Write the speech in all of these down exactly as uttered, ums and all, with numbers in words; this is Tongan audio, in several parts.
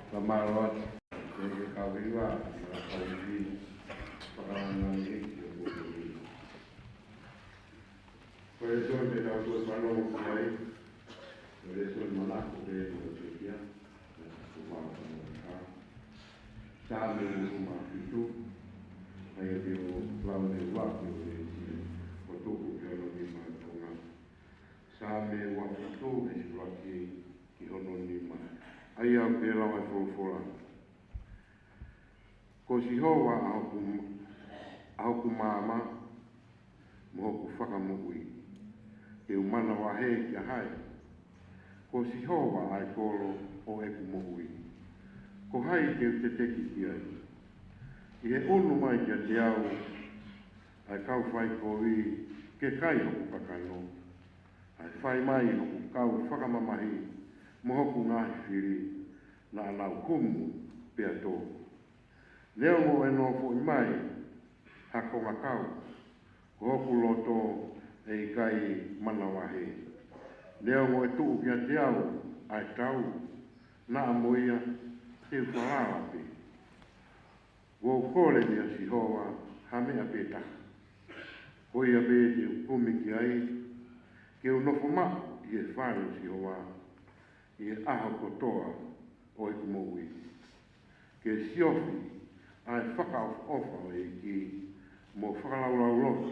Fakamālō atu ki he kau hiva, mo e kau hiva, fakalanga ni ki he kuo tuli. Ko e lēsoni te tau toe fanongo ki ai, ko e lēsoni manako pē ʻo e Siasi, ko e Mātiu ʻuluaki. Saame ʻuluaki fitu, ʻa ia te u lau mei he ʻuluaki ʻo e veesi, ʻo tuku ki hono nima ʻo e konga. Saame ʻuluaki fitu, veesi ʻuluaki ki hono nima. ʻA ia ʻoku lau ʻa e folofola. Ko Sihova ʻa hoku, ʻa hoku maama, mo hoku fakamoʻui, te u manavahē kia hai? Ko Sihova ʻa e kolo ʻo ʻeku moʻui, ko hai te u teteki ki ai? ʻI he ʻunu mai kiate au ʻa e kau faikovi ke kai hoku kakano, ʻa e fai mai hoku kau fakamamahi mo hoku ngaahi fili, naʻa nau humu pea tō. Neongo ʻe nofoʻi mai ha kongakau, ko hoku loto ʻe ʻikai manavahē. Neongo ʻe tuʻu kiate au ʻa e tau, naʻa mo ia te u falala pē. Kuo u kole meia Sihova ha meʻa pē taha, ko ia pē te u kumi ki ai, ke u nofo maʻu ʻi he fale ʻo Sihova ʻi he ʻaho kotoa ʻo ʻeku moʻui, ke siofi ʻa e fakaʻofoʻofa ʻo e ʻEiki, mo fakalaulauloto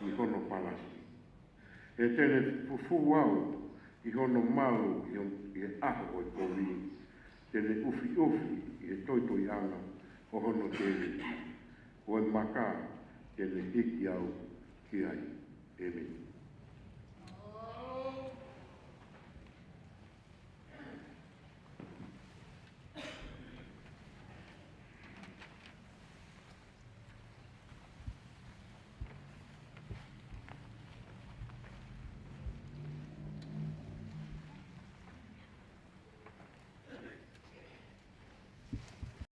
ʻi hono palasi. He te ne fufū au ʻi hono malu ʻi hon-, ʻi he ʻaho ʻo e kovi, te ne ʻufiʻufi ʻi he toitoiʻanga ʻo hono tēviti, ko e maka te ne hiki au ki ai. ʻĒmeni.